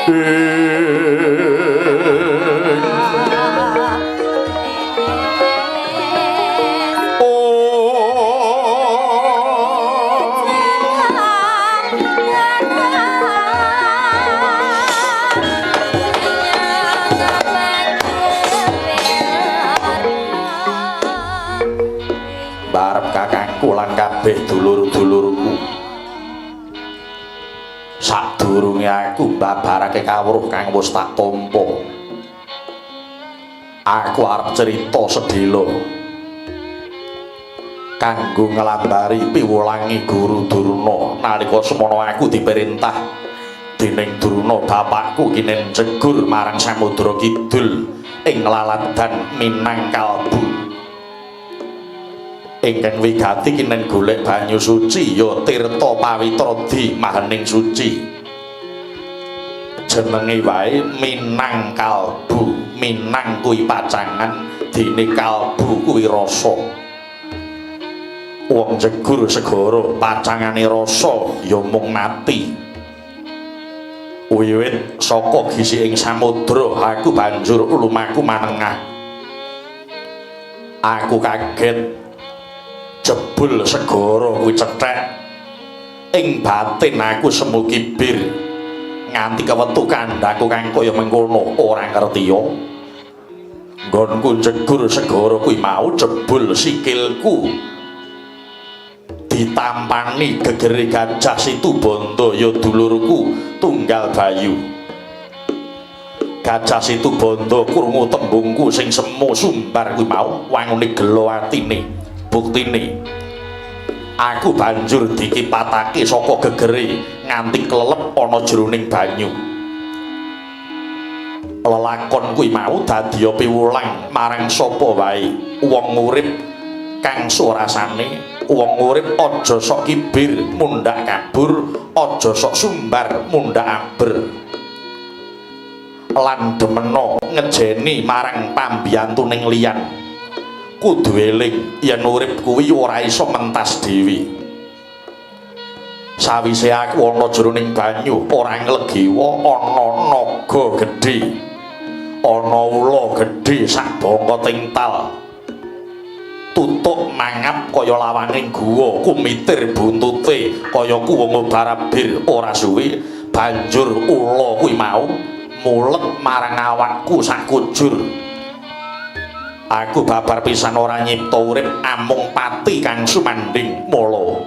Barep kakangku lan kabeh dulur-dulurku. Sadurunge aku mbabarake kawruh kang wis tak tampa, aku arep cerita sedhela kanggo nglambari piwulangi Guru Durna. Nalika semono aku diperintah dening Durna bapakku kinen jegur marang Samudra Kidul ing laladan Minangkalbu. Ingkang wigati kinen golek banyu suci ya tirta pawitra di mahening suci. Jenenge wae Minangkalbu, minang kuwi pacangan, dene kalbu kuwi rasa. Wong jegur segara pacangane rasa ya mung mati. Wiwit saka gisi ing samudra aku banjur lumaku manengah. Aku kaget jebul segara kuwi cethek. Ing batin aku semu kibir nganti kewetu kandhaku kang kaya mengkono ora ngerti yo. Nggonku jegur segara kuwi mau jebul sikilku ditampani gegere Gajah Situbanda ya dulurku tunggal Bayu. Gajah Situbanda krungu tembungku sing semu sumbar kuwi mau wangune gelo atine. Buktine aku banjur dikipatake saka gegere nganti klelep ana jroning banyu. Lelakon kuwi mau dadi piwulang marang sapa wae wong urip kang surasane wong urip aja sok kibir mundhak kabur, aja sok sumbar mundhak aber, lan demena ngejeni marang pambiyantuning liyan. Kudu eling yen urip kuwi ora iso mentas dhewe. Sawise aku ana jroning banyu ora nglegiwa ana naga gedhe, ana ula gedhe sak bongko tal, tutuk mangap kaya lawanging guwa, kumitir buntute kaya kuwung obar-abir. Ora suwe banjur ula kuwi mau mulet marang awakku sakujur. Aku babar pisan ora nyipta urip amung pati kang sumandhing. Mula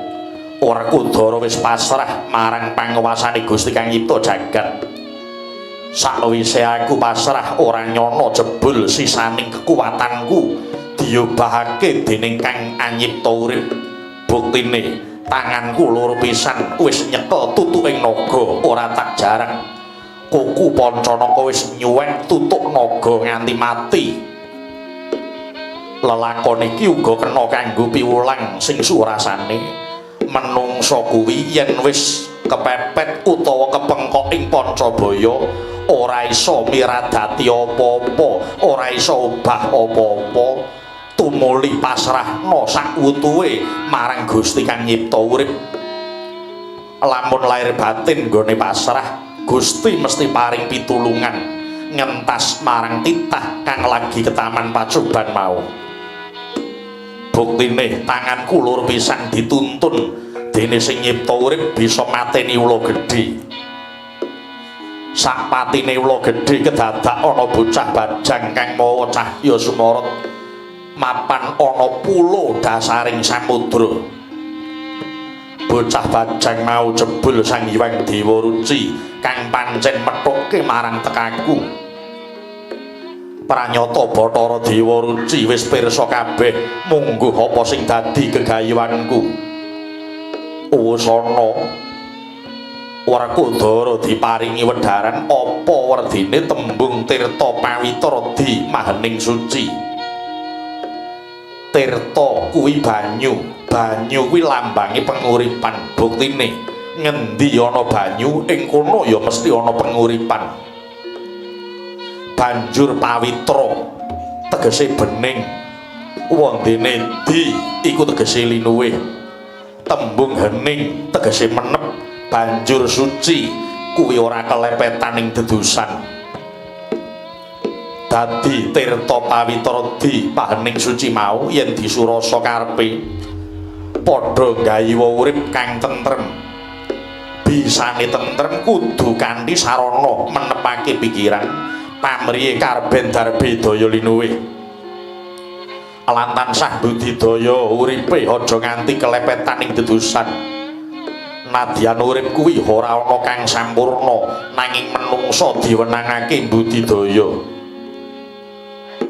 ora kudara wis pasrah marang panguwasane Gusti kang nyipta jagat. Sakwise aku pasrah ora nyono jebul sisaning kekuatanku diobahake dening kang anyipta urip. Buktine tanganku loro pisan wis nyekel tutuking naga ora tak jarang. Kuku Pancanaka wis nyuwek tutuk naga nganti mati. Lelakon iki uga kena kanggo piwulang sing surasane menungsa kuwi yen wis kepepet utawa kepengkok ing pancabaya ora iso miradati apa-apa, ora iso obah apa-apa, tumuli pasrahna sakwutuhe marang Gusti kang nyipta urip. Lamun lahir batin nggone pasrah, Gusti mesti paring pitulungan ngentas marang titah kang lagi ketaman pacoban mau. Buktine tanganku loro pisan dituntun dene sing nyipta urip bisa mateni ula gedhe. Sak patine ula gedhe kedadak ana bocah bajang kang mawa cahya sumorot mapan ana pulo dasaring samudra. Bocah bajang mau jebul Sang Hyang Dewa Ruci kang pancen methukke marang tekaku. Pranyata Bathara Dewa Ruci wis pirsa kabeh mungguh apa sing dadi gegayuhanku. Wusana Werkudara diparingi wedharan apa werdine tembung tirta pawitra di mahening suci. Tirta kuwi banyu, banyu kuwi lambange penguripan. Buktine ngendi ana banyu ing kono ya mesti ana penguripan. Banjur pawitra tegese bening, wondene di iku tegese linuwih. Tembung hening tegese menep, banjur suci kuwi ora kelepetan ing dedusan. Dadi tirta pawitra di pahening suci mau yen disurasa karepe padha gayiwa urip kang tentrem. Bisane tentrem kudu kanthi sarana menepake pikiran pamriye karben darbe daya linuwih. Lan tansah budidaya uripe aja nganti kelepetan ing dedusan. Nadyan urip kuwi ora ana kang sampurna, nanging menungsa diwenangake budidaya.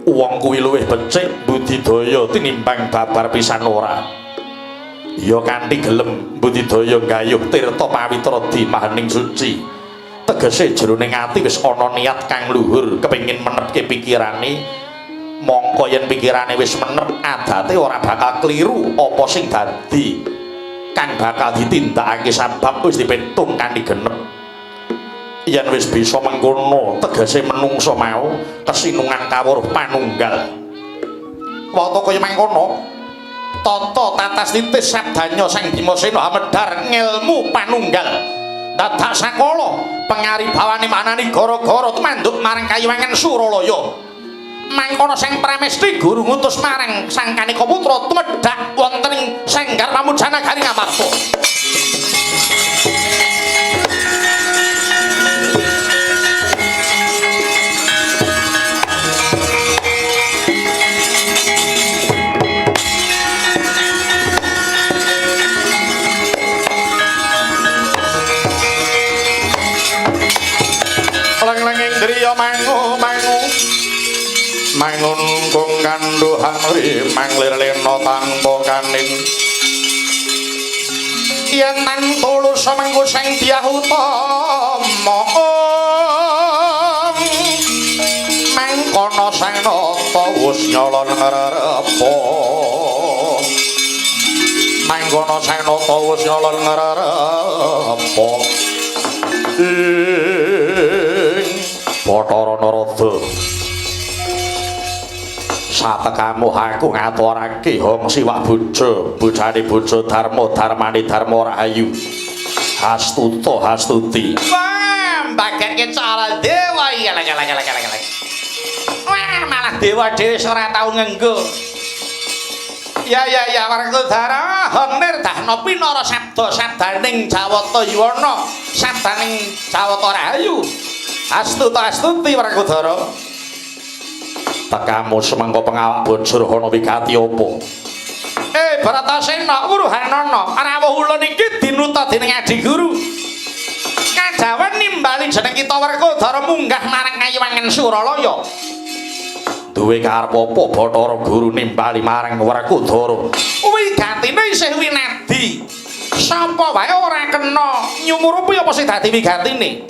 Wong kuwi luwih becik budidaya tinimbang babar pisan ora. Ya kanthi gelem budidaya gayuh tirta pawitra di mahening suci. Tegese jroning ati wis ana niat kang luhur kepengin menepke pikirane. Mongko yen pikirane wis menep, adate ora bakal kliru apa sing dadi kang bakal ditindakake sabab wis dipetung kanthi genep. Yen wis bisa mengkono, tegese menungsa mau kesinungan kawruh panunggal. Wata kaya mangkono, tata tatas titis sabdanya Sang Bimasena hamedhar ngelmu panunggal. Dadak sakala pengaribawane manani gara-gara tumanduk marang kayiwangan Suralaya. Mangkono Sang Pramesti guru ngutus marang Sang Kanika Putra tumedhak wonten ing Sanggar Pamujana Garing Amarta. Leng-lenging driya mangu mangu mangun kung kandhuhan ri manglir lena tanpa kanin. Yen nang tulus mengko sing Dyah Utama mangkono sang nata wus nyolon ngrerepa. Mangkono sang nata wus nyolon ngrerepa. Ing Bathara Narada, satekamu aku ngaturake hong siwak bojo, bojane bojo Dharma, dharmane Dharma Rahayu. Hastuta hastuti. Wah, mbageke cara dewa iki. Lek. Wah, malah dewa dhewe ora tau ngenggo. Ya ya Werkudara, hong nirdahna pinara sabda sabdaning Jawata Yuwana, sabdaning Jawata Rahayu. Hastuta hastuti Werkudara. Tekamu semangka pengawak Bajrahana wigati apa? Bratasena wuruhanana, rawuh ulun iki dinuta dening Adi Guru. Kadawan nimbali jeneng kita Werkudara munggah marang kayiwangan Suralaya. Duwe karep apa Bathara Guru nimbali marang Werkudara? Wigatine isih winadi. Sapa wae ora kena nyumurupi apa sing dadi wigatine?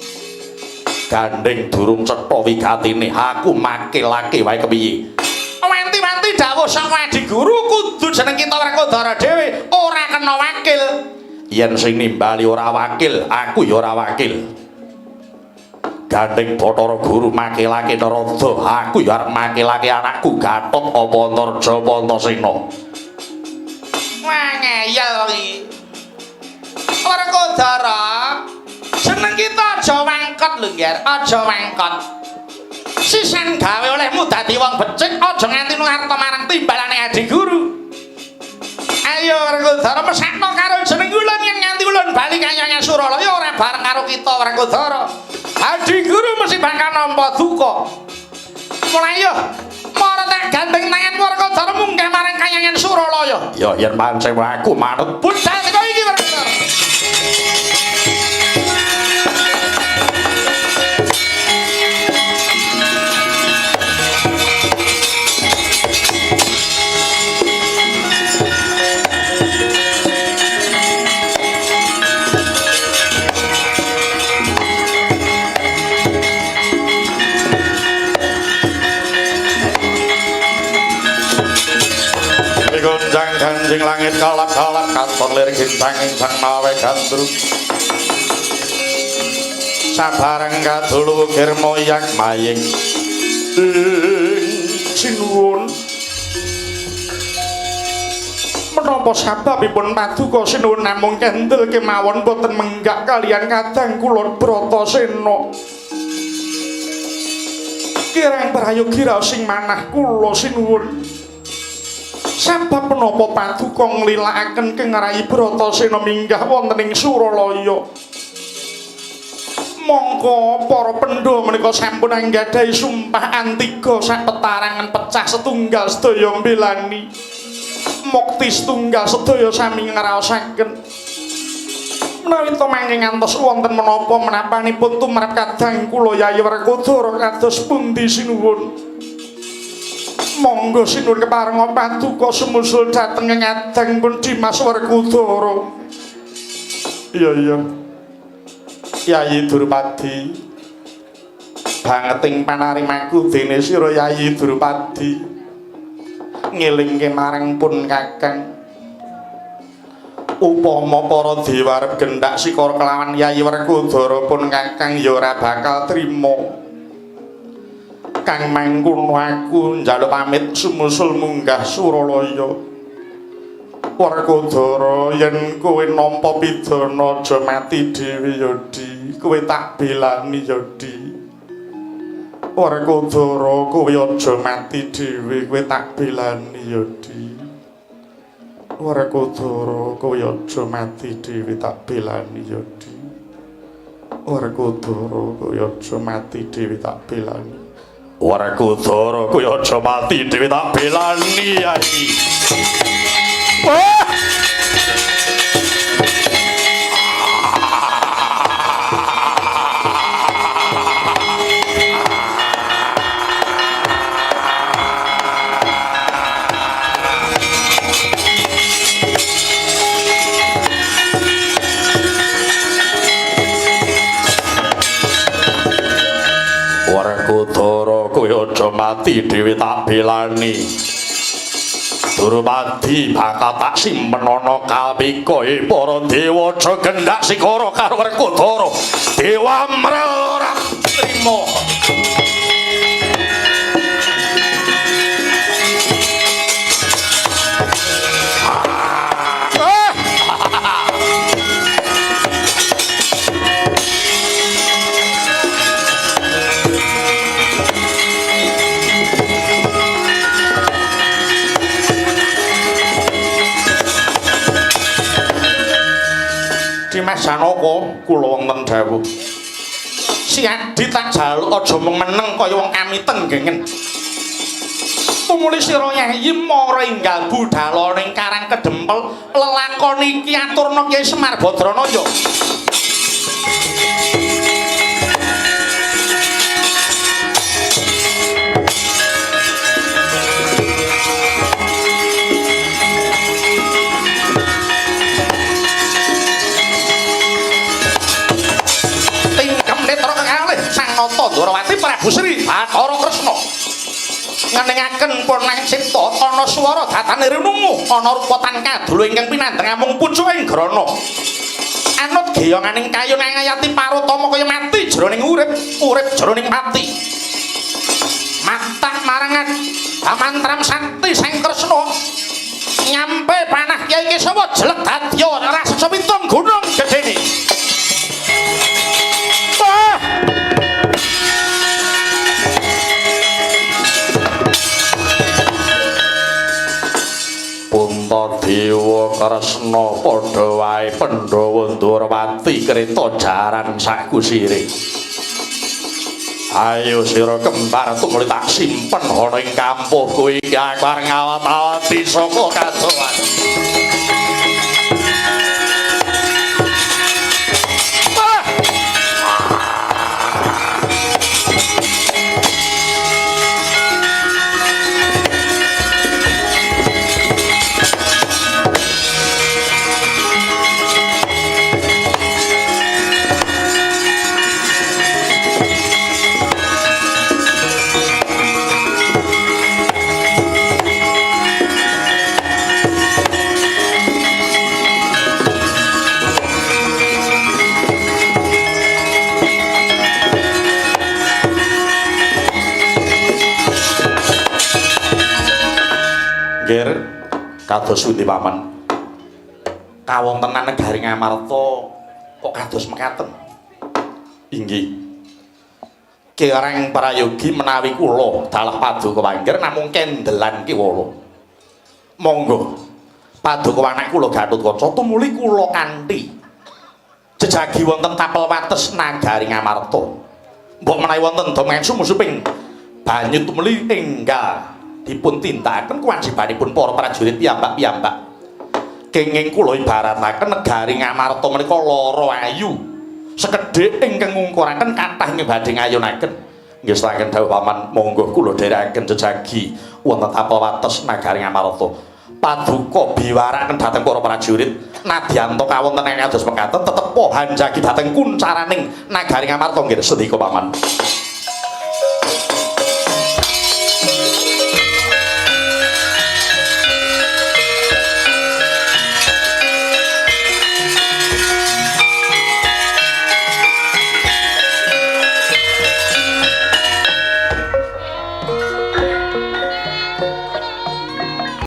Gandeng durung cetha wigatine, aku makilake wae kepiye? Wanti-wanti dawuh saka Adi Guru kudu jeneng kita Werkudara dhewe, ora kena wakil. Yen sing nimbali ora wakil, aku ya ora wakil. Gandeng Bathara Guru makilake Narada, aku ya arep makilake anakku Gatot apa Antarja apa Antasena. Wah, ngeyel iki. Werkudara, jeneng kita aja wangkot lho, Ngger, aja wangkot. Sisan gawe olehmu dadi wong becik, aja nganti nularta marang timbalane Adi Guru. Ayo Werkudara mesakno karo jeneng ulun yen nganti ulun bali kayang Suralaya ora bareng karo kita Werkudara. Adi Guru mesti bakal nampa duka. Mulai yo, mara tak gandeng tangan Werkudara munggah marang kayangan Suralaya. Ya yen pancen aku manut budal teko iki Werkudara. Gonjang ganjing langit kalap-kalap katon lir gintang ingkang mawe gandrung. Sabareng kadulu ukir moyak maying. Sinuwun. Napa sababipun paduka sinuwun namung kendel kemawon boten menggak kalian kadang kula Bratasena. Kirang prayogi raos sing manah kula sinuwun. Sabab menapa paduka nglilakaken Kang Rayi Bratasena minggah wonten ing Suralaya. Mongko para Pandhawa menika sampun anggadhahi sumpah antiga sapetarangan pecah setunggal sedaya mbelani. Mukti setunggal sedaya sami ngraosaken. Menawi to mangke ngantos wonten menapa menapanipun tumrap kadang kula Yayi Werkudara kados pundi sinuwun. Monggo sinuwun keparenga paduka sumusul dhateng ngadang pun Dimas Werkudara. Iya iya. Yayi Drupadi. Bangeting panarimaku dene sira Yayi Drupadi. Ngelingke marang pun Kakang. Upama para dewa arep gendak sikara kelawan Yayi Werkudara pun Kakang ya ora bakal trima. Kang mangkono aku njaluk pamit sumusul munggah Suralaya. Werkudara yen kowe nampa pidana aja mati dhewe ya Di, kowe tak belani ya Di. Werkudara kowe aja mati dhewe, kowe tak belani ya Di. Werkudara kowe aja mati dhewe, tak belani ya Di. Werkudara kowe aja mati dhewe, tak belani. Werkudara kowe aja mati dhewe, tak belani Yai. Wah! Werkudara kowe aja mati dhewe, tak belani. Drupadi bakal tak simpen ana kalpika para dewa aja gendak sikara karo Werkudara. Dewa mrel ora trima. Dimas Janaka kula wonten dawuh. Si Adi tak jaluk aja mung meneng kaya wong kami tenggengen. Tumuli sira Yayi mara enggal budhala ning Karang Kedempel lelakon iki aturna Kyai Semar Badranaya. Ndrawati Prabu Sri Bathara Kresna ngeningaken punang cipta ana swara datane rinungu ana rupa tan kadulu ingkang pinandheng amung pucuking grana anut geyonganing kayun ngayati parutama kaya mati jroning urip urip jroning pati matak marangan amantram sakti Sang Kresna nyampe panah Kyai Kesawa jelek dadya rasa pitung gunung gedene. Puntadewa Kresna padha wae Pandhawa Ndrawati kreta jaran sakusire. Ayo sira kembar tumuli tak simpen ana ing kampuh kowe iki aku arep ngawat-awati saka kadohan. Kados pundi paman? Kawontenan negari Ngamarta kok kados mekaten. Inggih. Kirang prayogi menawi kula dalah Paduka Wangger namung kendelan kiwala. Monggo. Paduka anak kula Gatotkaca tumuli kula kanthi jejagi wonten tapel wates nagari Ngamarta. Mbok menawi wonten domengan sumusuping banyu tumuli enggal dipun tindakaken kewajibanipun para prajurit piyambak-piyambak. Kenging kula ibarataken negari Ngamarta menika lara ayu. Sekedhik ingkang ngungkuraken kathah ing badhe ngayunaken. Nggih setaken dawuh paman, monggo kula dherekaken jejagi wonten tapel wates nagari Ngamarta. Paduka biwaraken dhateng para prajurit nadyanta kawonten ing kados mekaten tetepa hanjagi dhateng kuncaraning nagari Ngamarta. Nggih sendika paman.